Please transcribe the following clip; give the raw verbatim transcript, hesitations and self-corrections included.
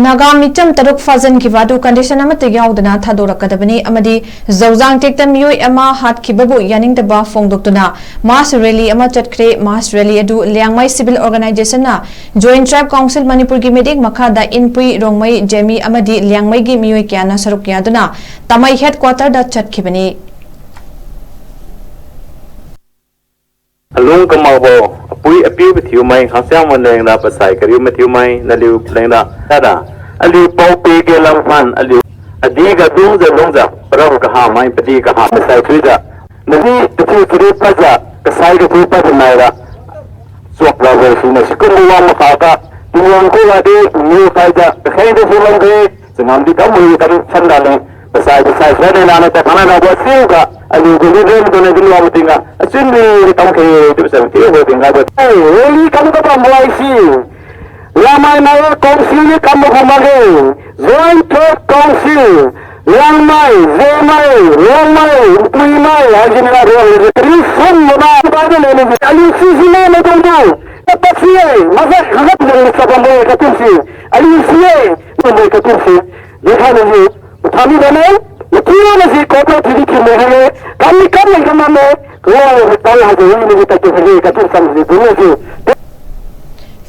ꯅꯥꯒꯥ ꯃꯤꯆꯝ ꯇꯔꯨꯛ ꯐꯥꯖꯤꯟꯈꯤꯕ ꯑꯗꯨ ꯀꯟꯗꯤꯁꯟ ꯑꯃꯠꯇ ꯌꯥꯎꯗꯅ ꯊꯥꯗꯣꯔꯛꯀꯗꯕꯅꯤ ꯑꯃꯗꯤ ꯖꯧꯖꯥꯡ ꯇꯦꯛꯇ ꯃꯤꯑꯣꯏ ꯑꯃ ꯍꯥꯠꯈꯤꯕꯕꯨ ꯌꯥꯅꯤꯡꯗꯕ ꯐꯣꯡꯗꯣꯛꯇꯨꯅ ꯃꯥꯁ ꯔꯦꯂꯤ ꯑꯃ ꯆꯠꯈ꯭ꯔꯦ꯫ ꯃꯥꯁ ꯔꯦꯂꯤ ꯑꯗꯨ ꯂꯤꯌꯥꯡꯃꯩ ꯁꯤꯚꯤꯜ ꯑꯣꯔꯒꯅꯥꯏꯖꯦꯁꯟꯅ ꯖꯣꯏꯟ ꯇ꯭ꯔꯥꯏꯕ ꯀꯥꯎꯟꯁꯤꯜ ꯃꯅꯤꯄꯨꯔꯒꯤ ꯃꯤꯠꯌꯦꯡ ꯃꯈꯥꯗ ꯏꯟꯄꯨꯏ, ꯔꯣꯡꯃꯩ, ꯖꯦꯃꯤ ꯑꯃꯗꯤ ꯂꯤꯌꯥꯡꯃꯩꯒꯤ ꯃꯤꯑꯣꯏ ꯀꯌꯥꯅ ꯁꯔꯨꯛ ꯌꯥꯗꯨꯅ ꯇꯥꯃꯩ ꯍꯦꯗꯀ꯭ꯋꯥꯇꯔꯗ ꯆꯠꯈꯤꯕꯅꯤ꯫ ꯑꯂꯨꯡ ꯀꯃꯥꯕꯣ, ꯑꯄꯨꯏ ꯑꯄꯤꯕ ꯊꯤꯌꯨꯃꯩ, ꯍꯥꯁꯌꯥꯡ ꯃꯟ ꯂꯦꯡꯗ, ꯄꯁꯥꯏ ꯀꯔꯤꯌꯨ ꯃꯊꯤꯌꯨꯃꯩ, ꯅꯂꯤꯌꯨ ꯂꯦꯡꯗ, ꯇꯥꯗ, ꯑꯂꯤꯌꯨ ꯄꯥꯎ ꯄꯦꯒꯦ ꯂꯝꯐꯥꯟ, ꯑꯂꯤꯌꯨ, ꯑꯗꯤꯒ ꯗꯨꯡꯖ ꯂꯣꯡꯖ, ꯄꯔꯝ ꯀꯍꯥ ꯃꯥꯏ ꯄꯗꯤ ꯀꯍꯥ, ꯃꯁꯥꯏ ꯊꯨꯏꯖ, ꯅꯗꯤ ꯀꯊꯨ ꯊꯨꯔꯦ ꯄꯖ, ꯀꯁꯥꯏ ꯀꯊꯨ ꯄꯖ ꯅꯥꯏꯔ, ꯆꯣꯛꯂꯕ ꯁꯤꯅ ꯁꯤꯀꯨꯝꯕ ꯋꯥ ꯃꯈꯥꯗ, ꯇꯨꯡꯂꯣꯝ ꯀꯣꯏꯂꯥꯗꯤ, ꯃꯤꯑꯣ ꯀꯥꯏꯗ, ꯀꯈꯩꯗ ꯁꯨꯂꯝꯗꯦ, ꯆꯉꯥꯝꯗꯤ ꯀꯝ ꯑꯣꯏ ꯀꯝ ꯁꯝꯗꯥꯂꯦ, ꯄꯁꯥꯏ ꯄꯁꯥꯏ ꯁ꯭ꯔꯦꯅꯦ ꯅꯥꯅ ꯇꯈꯥꯅ ꯅꯥꯕ ꯁꯤꯎꯒ, ꯑꯂꯨ ꯒꯨꯂꯤ ꯔꯦꯝ ꯗꯣꯅꯦ ꯗꯨꯂꯨ ꯑꯃ ꯇꯤꯡꯒ, ꯑꯆꯤꯟꯕꯤ ꯀꯝ ꯈꯩ ꯇꯨ ꯁꯝ ꯇꯤꯎ ꯍꯣ ꯇꯤꯡꯒ ꯕ꯫ ꯑꯦ, ꯋꯦꯂꯤ ꯀꯝ ꯀ ꯄꯥꯝ ꯋꯥꯏꯁꯤ꯫ ꯂꯥꯃꯥꯏ ꯃꯥꯌꯣ ꯀꯥꯎꯟꯁꯤꯜꯅꯤ ꯀꯝꯕ ꯀꯨꯝꯕꯒꯦ꯫ ꯖꯣꯏꯟ ꯇ꯭ꯔꯥꯏꯕ ꯀꯥꯎꯟꯁꯤꯜ꯫ ꯂꯥꯡꯃꯥꯏ, ꯖꯦꯃꯥꯏ, ꯔꯣꯡꯃꯥꯏ, ꯎꯄꯨꯏꯃꯥꯏ, ꯍꯥꯏꯖꯤꯅ ꯔꯣꯡ ꯀꯔꯤ ꯁꯨꯝꯕ ꯕꯥꯗ ꯂꯩꯅ ꯑꯂꯨ ꯁꯤꯁꯤꯅ ꯃꯇꯝꯗ ꯇꯞꯄꯁꯤꯌꯦ꯫ ꯃꯁꯛ ꯈꯪꯒꯠꯄꯗ ꯆꯄꯝꯕ ꯀꯠꯇꯨꯝꯁꯤ꯫ ꯑꯂꯨ ꯁꯤꯌꯦ꯫ ꯃꯣꯏ ꯀꯠꯇꯨꯝꯁꯤ꯫ ꯂꯩꯈꯥꯏꯅꯁꯤ ꯊꯥꯃꯤꯟꯅꯅ ꯃꯊꯤꯅꯁꯤ ꯀꯣꯄ ꯊꯤꯗꯤ ꯊꯤꯟꯅ ꯍꯥꯏꯌꯦ꯫ ꯀꯝꯃꯤ ꯀꯝꯃꯤ ꯀꯝꯃꯝꯃꯦ꯫ ꯀꯣ ꯇꯥꯏ ꯍꯥꯏꯗꯤ ꯌꯨꯝꯗꯒꯤ ꯀꯠꯇꯨꯝꯁꯤ ꯀꯠꯇꯨꯝ ꯆꯪꯁꯤ ꯊꯤꯟꯅꯁꯤ꯫